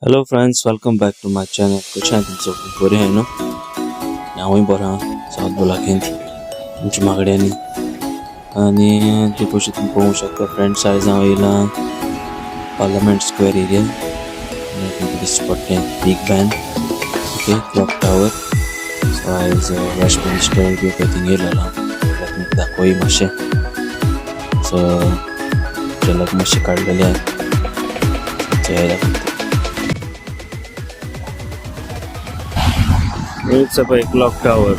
Hello friends, welcome back to my channel. कशें आहा तुमचो? बरें आहाय न्हू? हांवूय बरो आहा सावथ बोलाकेंत तुमच्या मागड्यांनी. आनी ते पळोवशी तुमी पळोवंक शकता फ्रेंड्स, आयज हांव येयलां पार्लमेंट स्क्वेअर एरिया. तुमकां दिश्टी पडटलें Big Ben, okay, clock tower. So आयज वेस्टमिनिस्टर बी पळय थिंग येयलेलो हांव, तुमकां दाखोवया मातशें. सो झलक मातशें काडलेली आहा, चोया दाखयता. हेच पळय क्लॉक टावर,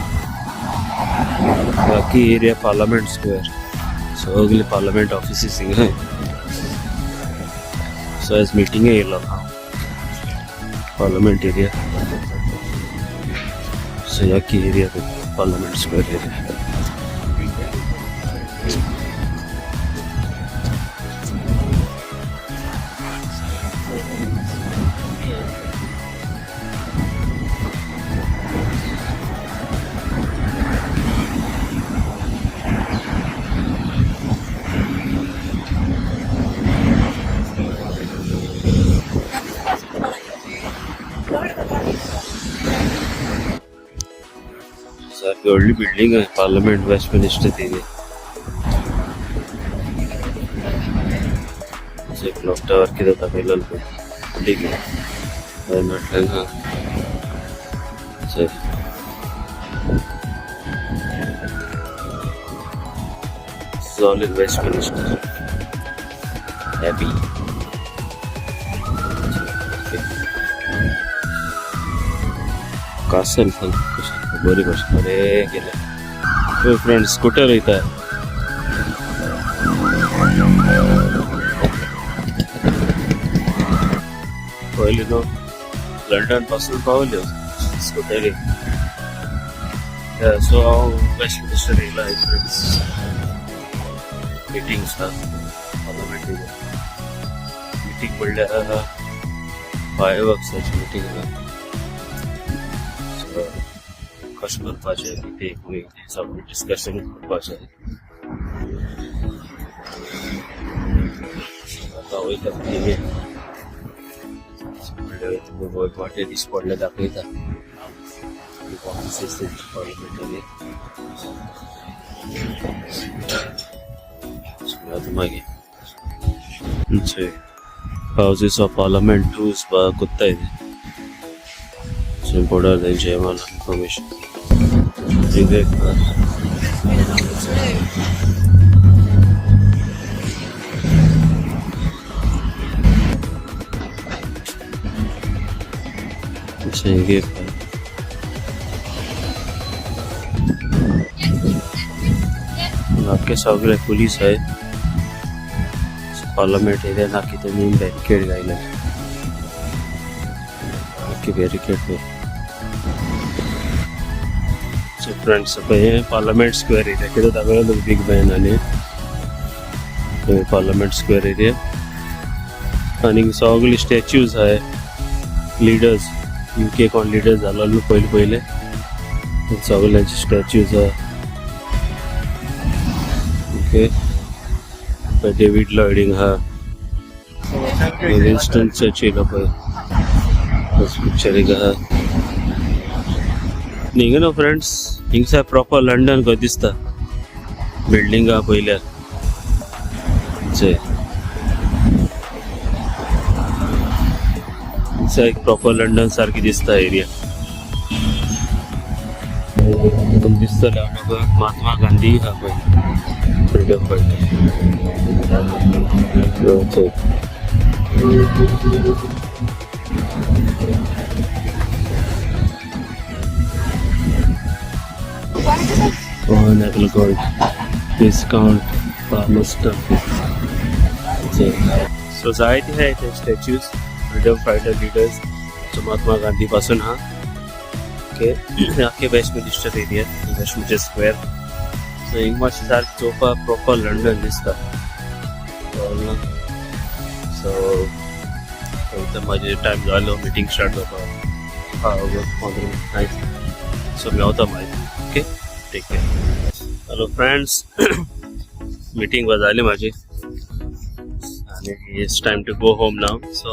बाकी एरिया पार्लमेंट स्क्वेअर, सगळे पार्लमेंट ऑफिसीस हिंगा. सो आयज मिटींगे येयलो हांव पार्लमेंट एरिया. सो याकी एरिया पार्लमेंट स्क्वेअर एरिया. सारकी व्हडली बिल्डिंग आहे parliament Westminster area. Clock tower कितें दाखयलेलो पळय, बिल्डिंग आहे म्हटलं हा. This is all in Westminster Abbey. Okay. Castle कशें बरी भाशेन बरें केलें. पळय फ्रेंड्स, स्कूटर वयता. पयलीं न्हू लंडन पासून पावल्यो स्कुटरी. सो हांव वेस्टमिनिस्टर येयला फ्रेंड्स, मिटींग आसा पार्लमेंट. मिटींग म्हणल्यार फायरवर्क्साची मिटींग आसा. सो कशें करपाचें कितें खंय तें सगळें डिस्कशन करपाचें. आतां वयता मिटिंगेक. म्हणल्यार तुमकां वाटेर दिश्टी पडल्यार दाखयता ऑफिसीस पार्लमेंटरी. आतां मागीर houses of parliament tours कोत्ताय ते बोर्डार तेंचे मला इन्फॉर्मेशन. एक हिंगे आख्खे सगळे पुलीस आहे पार्लमेंट एरिया. नाकी तेमी बॅरिकेड घायले, आख्खे बॅरिकेड पे. सो फ्रेंड्स, हे पार्लमेंट स्क्वेअर एरिया कितें दाखयलो, बिग बेन आनी पार्लमेंट स्क्वेअर एरिया. आनी सगळे स्टॅच्यूज आहे लिडर्स, युके कोण लिडर जालो न्हू पयले पयले, सगळ्यांचे स्टॅच्यूज आहा. ओके, डेविड लॉयड आहा, विन्स्टन चर्चिल पळय पिक्चर एक आहा. हिंगा न्हू फ्रेंड्स, हिंगसर प्रॉपर लंडन खंय दिसता बिल्डिंगा पयल्यार. हिंगसर एक प्रॉपर लंडन सारखी दिसता एरिया. तुमकां दिसतलें हांगा महात्मा गांधी आहा पळय, फ्रिडम फायटर. थंय on Apple Gold discount Palmerston. So जायते आहाय ते statues freedom fighter leaders. So Mahatma Gandhi पासून हा. ओके, आख्खे Westminster area, Westminster square. So हिंग मातशें सारकें चोवपाक प्रॉपर लंडन दिसता. सो वयता, म्हाजे टायम जालो मिटींग स्टार्ट जावपाक. हा, 15. सो मेवता मागीर. Okay, take care. Hello friends, meeting जाली माझी आणि it's time to go home now. So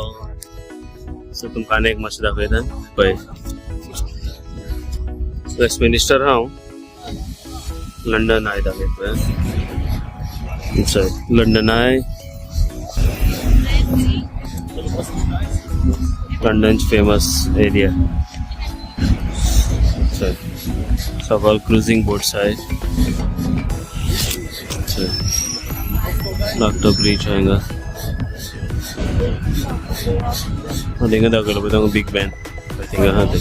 so तुमकां आनी एक मातशें दाखयता पळय, वेस्टमिनिस्टर हांव लंडन I दाखयता पळय. London I, London famous area. सगळ क्रुझिंग बोट्स आहे. धाकटो ब्रिज हांगा आनी हिंगा दाखयलो पळय बिग बेन, थिंगा आहा ते.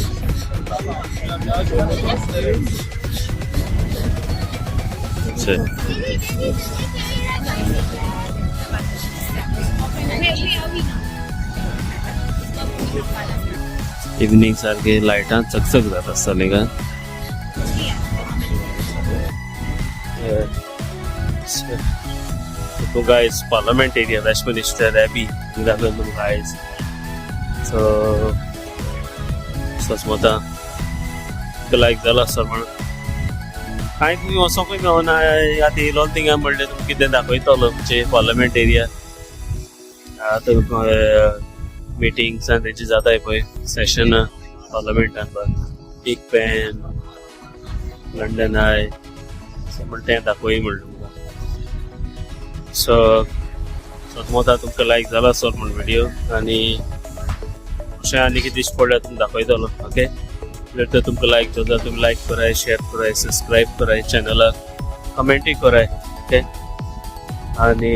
चल. इवनिंग सारखे लायटां चकचक जाता आसता न्ही. तुमकां guys parliament area, Westminster Abbey दाखयलो तुमकां आयज. सो सजमता लायक जाला आसतलो म्हणून कांय तुमी वचोंकूय मेळना. आतां येयलो थिंगा म्हणलें तुमकां कितें दाखयतलो आमचे पार्लमेंट एरिया. आतां मिटिंग्स आनी तेंचे जाताय पळय सेशन पार्लमेंटान, बिग बेन, लंडन I म्हण तें दाखोय म्हणलें तुमकां. सो सजमता तुमकां लायक जाला आसतलो म्हण व्हिडियो आनी अशें आनी कितें दिश्टी पडल्यार तुमकां दाखयतलो. ओके, जर तर तुमकां लायक जाता तुमी लायक कराय, शेअर कराय, सबस्क्रायब कराय चॅनलाक, कमेंटूय कराय. ओके, आनी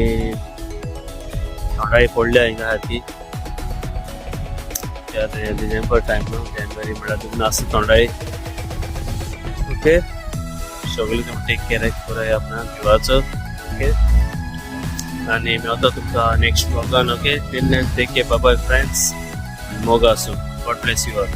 थोडाय पडल्या हिंगा सारकी डिसेंबर टायम न्हू, जानेवारी म्हळ्यार तुमी आसता थोंडाय. ओके, सगळे तुमी टेक केअर कराय आपणा जिवाचो. ओके, आनी मेवता तुमकां next ब्लॉगान. Okay, till then take care, bye friends. मोग आसूं. God bless you all.